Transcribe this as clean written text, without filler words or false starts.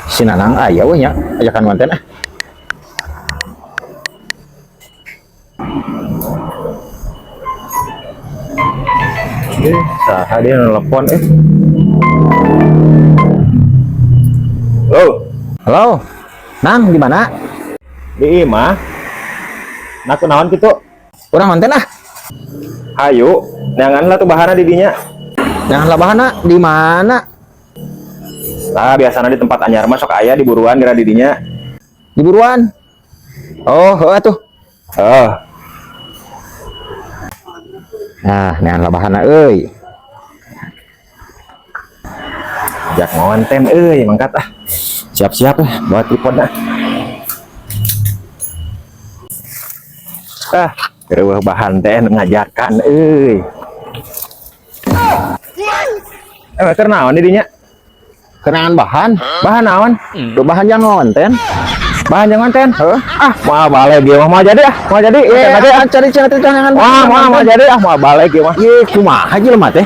Si Nanang aya we nya, ajakan konten ah. Eh, saha dia nelpon eh. Halo, Halo. Nang, di mana? Di imah. Nah, kunaon kitu? Urang konten ah. Hayu, neangan lah tuh bahana di dinya. Jangan lah bahana di mana? Lah, biasanya di tempat anyar mah sok aya di buruan geura di dinya. Di buruan. Oh, heuh atuh. Oh, Nah, neangan lah bahana euy. Jak ngonten euy, mangkat ah. Siap-siap lah bawa tripod dah. Ah, euweuh bahan teh nu ngajakan euy. Eh, keur naon di dinya? Kenangan bahan? Bahan naon? Tuh bahan yang ngonten. Bahan yang konten? Heuh. Ah, moal balik ieu mah, moal jadi ah, moal jadi. Eh, Konten aja ah. cari cari jangan. Wah, moal moal jadi ah, moal balik ieu mah. Ye, kumaha jelema teh?